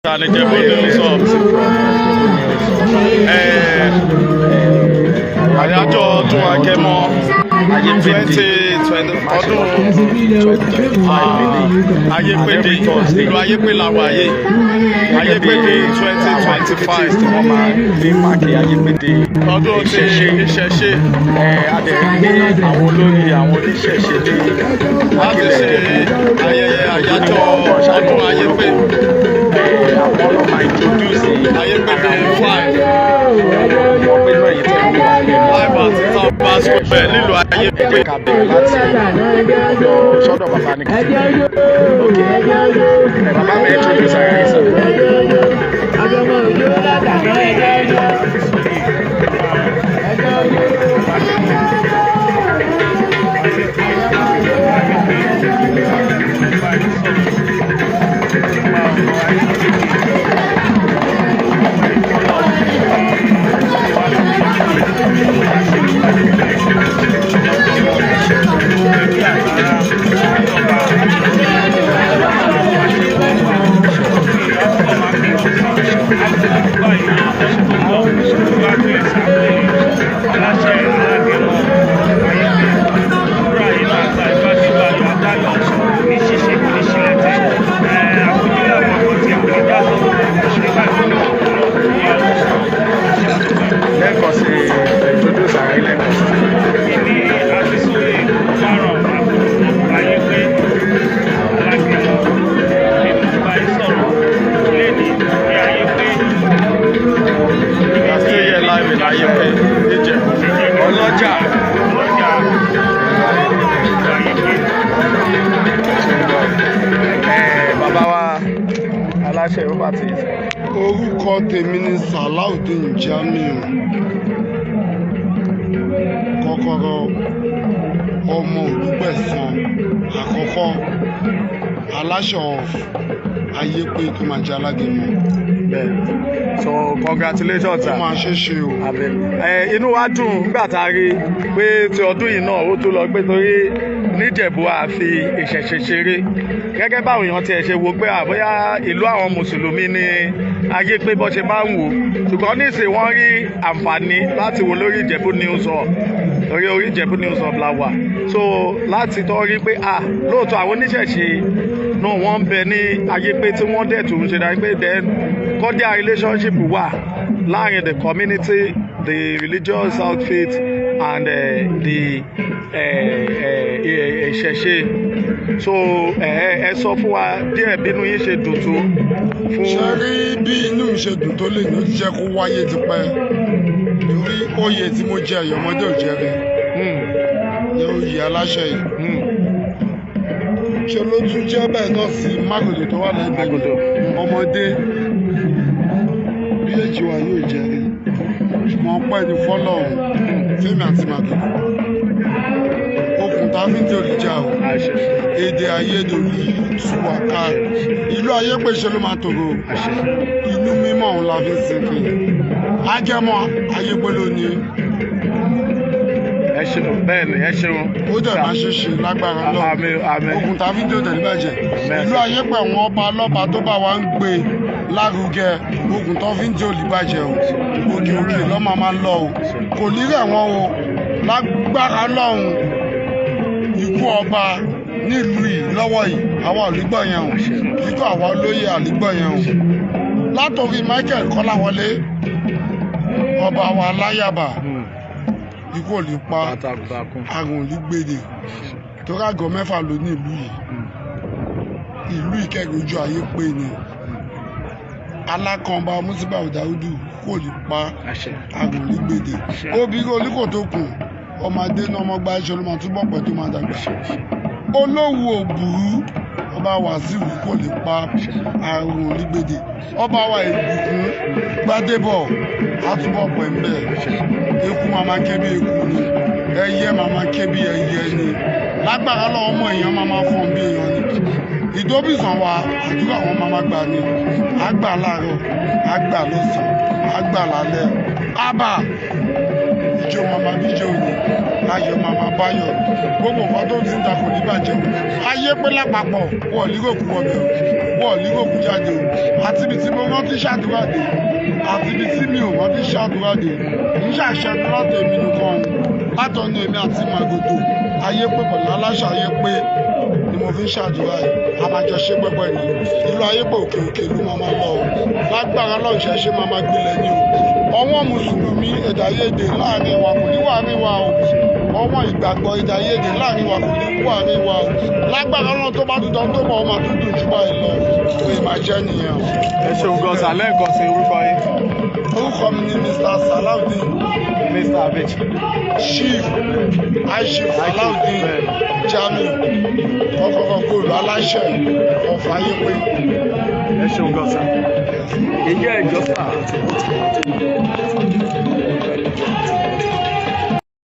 And Ìjẹ̀bú News Hub. Àyájọ́ ọdún Agẹmọ 2020, ọdún Ayépédé, ìlú Ayépé la wà yìí, Ayépédé 2025. Tí wọ́n máa fi mark Ayépédé ọdún ti ìṣẹ̀ṣe. A dẹ̀ ní àwọn olórí àwọn oníṣẹ̀ṣe ní láti ṣe ayẹyẹ àyájọ́ ọdún Ayépé. Àwọn ọlọ́mà introduce Ayépédé 5. Wọ́n pé náà yìí tẹ̀ ń wá Live at Town Square nílùú ẹ Ayépé. Jẹ́ ká bẹ̀rẹ̀ láti ọ̀dọ̀ sọ́dọ̀ bàbá ní kìtì. Ok, ẹ bàbá mi, introduce ara yín sir. Ọjọ́mọ òjò látàná ẹjẹ́ ẹjọ́. Ẹjọ́ ojú. Aláṣẹ alágẹmọ ayégbé àdúrà yìí máa gba ìbáṣepọ̀ ayọ̀ adáyọ̀ ní ṣíṣe kò ní ṣílẹ̀tẹ̀ àfojúlẹ̀ àkọ́kọ́ tí kò ní já sọ nígbà tó ní Lẹ́ẹ̀kan sí, introduce ara yín lẹ́ẹ̀kan sí. Èmi Àfisóyè Márùn Ayégbé alágẹmọ nínú bá yín sọ̀rọ̀ lẹ́ni ní Ayégbé. We are still here live in Ayépé, Ìjẹ̀bú. Ọlọ́jà. Ọlọ́jà Ayégbé. Bàbá wa aláṣẹ, over to you, sir. Orúkọ tèmi ni Salaudeen Jamiu Kọ́kọ́rọ́, ọmọ Olùgbẹ̀sán àkọ́kọ́, aláṣẹ of Ayépé tó máa jẹ́ Alágẹmọ. Bẹ́ẹ̀, so congratulations, Ó sir. máa ṣe é ṣe o. Àmín. Inú wa dùn nígbà tá a rí pé ti ọdún yìí náà ó tún lọ gbé, torí níjẹ̀bú àfi ìṣẹ̀ṣe ṣeré. Gẹ́gẹ́ báwọn èèyàn tiẹ̀ ṣe wo pé àbóyá ìlú àwọn mùsùlùmí ní Ayépé bó ṣe máa ń wò, ṣùgbọ́n nísìnyí wọ́n rí àǹfààní láti wo lórí Ìjẹ̀bú News Hub, torí orí Ìjẹ̀bú News Hub la wà, so láti tọ́ rí pé ah, lóòótọ́ àwọn oníṣẹ̀ṣe náà wọ́n ń bẹ ní Ayépé tí wọ́n dẹ̀ tún ń ṣe dájú pé then cordial relationship wà láàrin the community, the religious outfit and the ìṣẹ̀ṣe. So ẹ sọ fún wa díẹ̀ bínú yín ṣe dùn tó fún. Ṣe rí bí inú mi ṣe dùn tó lè ní, ó ti jẹ́ kó wáyé tipẹ́, torí oyè tí mo jẹ ẹ̀yọ́ ọmọdé ò jẹ́ rí ní oyè aláṣẹ yìí. Ṣe ló tún jẹ́ bẹ́ẹ̀ náà sí Mágòdò tó wà lẹ́gbẹ̀ẹ́ Mágòdò. Ọmọdé bí èjì wa yóò jẹ́ rí, ṣùgbọ́n ọpẹ́ ni fọ́lọ́run fẹ́mi àti Màgòdò, okùn tá a fi ń tẹ olùjà o. Àṣẹ. Èdè àìyedè ò ní tú wa ká. Ìlú Ayépé ṣe ló máa tòrò. Àṣẹ. Inú mímọ́ òun la fi ń sinmi Agẹmọ Ayépé lónìí. Ẹ ṣeun, bẹ́ẹ̀ ni, ẹ ṣeun. Ó dẹ̀ máa ṣe ṣe lágbára lọ. Àmín, àmín. Okùn tá a fi ń tẹ òtẹ̀ níbàjẹ́. Ìlú Ayépé, àwọn ọba lọ́ba tó bá wa ń gbé lárugẹ, okùn tó fi ń tẹ òlìbàjẹ́ o. Òkè òkè lọ́ máa máa lọ o, kò ní rẹ̀ wọ́n o lágbára lọ́hùn. Ikú ọba nílùú yìí lọ́wọ́ yìí, àwa ò ní gbọ́ yẹn o. Ikú àwa olóyè àlígbọ́ yẹn o, látòrí Michael Kọ́láwọlé, ọba wa láyàbá, ikú ò ní pa. Takuntakun. Àrùn ò ní gbèdè, torí àgọ́ mẹ́fà ló ní ìlú yìí. Ìlú Ìkẹrẹ ojú ayé pé ni alákànba Musibau Dáúdù kò ní pa. Àṣẹ. Àrùn ò ní gbèdè. Obìnrin oníkò tó kù, ọmọdé náà, ọmọ gba iṣẹ́ ló máa túbọ̀ pẹ́ tó máa dàgbà. Olówù Òbúrú, ọba Wàsíù kò ní pa, àrùn ò ní gbèdè. Ọba wa Ìbùkún Gbádébọ̀ àtúbọ̀ pẹ́ ń bẹ̀. Eku máa ma ké bí eku ni, ẹyẹ máa ma ké bí ẹyẹ ni. Lágbára lọ́wọ́, ọmọ èèyàn máa ma fọ́n bí èèyàn ni. Ìdóbìsàn wa, àdúrà wọn máa ma gbà ni, àgbà láàárọ̀, àgbà lọ́sàn-án, àgbà lálẹ́. Ábà ìjó màmá bíjó ni, ayọ̀ màmá báyọ̀. Gbogbo nǹkan tó ti ń ta kò ní bàjẹ́ o. Ayé pé lápapọ̀ wọ̀ ní kò kú wọ̀bẹ̀ o. Wọ́n ní kò kú jáde o. Àti ibi tí mo rántí ṣàdúrà dé, àti ibi tí mi ò rántí ṣàdúrà dé, ń ṣàṣẹnu láti èmi nìkan o, látọ̀nà èmi àti Màgòdò ayé pé pẹ̀lú aláṣà ayé pé ni mo fi ń ṣàdúrà yìí. A máa jọ ṣe pẹ́pẹ́ ni. Ìlú ayé pé òkè òkè ló máa máa lọ o. Lágbára Ọlọ́run, ṣe máa máa gbilẹ̀ ni o. Ọwọ́n mùsùlùmí, èdè àìyedè láàrin wa kò ní wà ní wa o. Ọwọ́n ìgbàgbọ́, èdè àìyedè láàrin wa kò ní wà ní wa o. Lágbára Ọlọ́run, tó bá dùn tó bọ̀, ó máa tún dùn jù báyìí lọ. Pé máa jẹ́ nìyẹn o. Ẹ ṣeun gan sir. Lẹ́ẹ̀kan sí, orúkọ yín? Orúkọ mi ni Mr. Salaudeen. Mr Abechi. Chief, High Chief Salaudeen Jamiu, kọ́kọ́kọ́ góòlù, aláṣẹ ọ̀fà ayépé. Ẹ ṣeun gan sir. Ìjẹ́ ìjọ sir.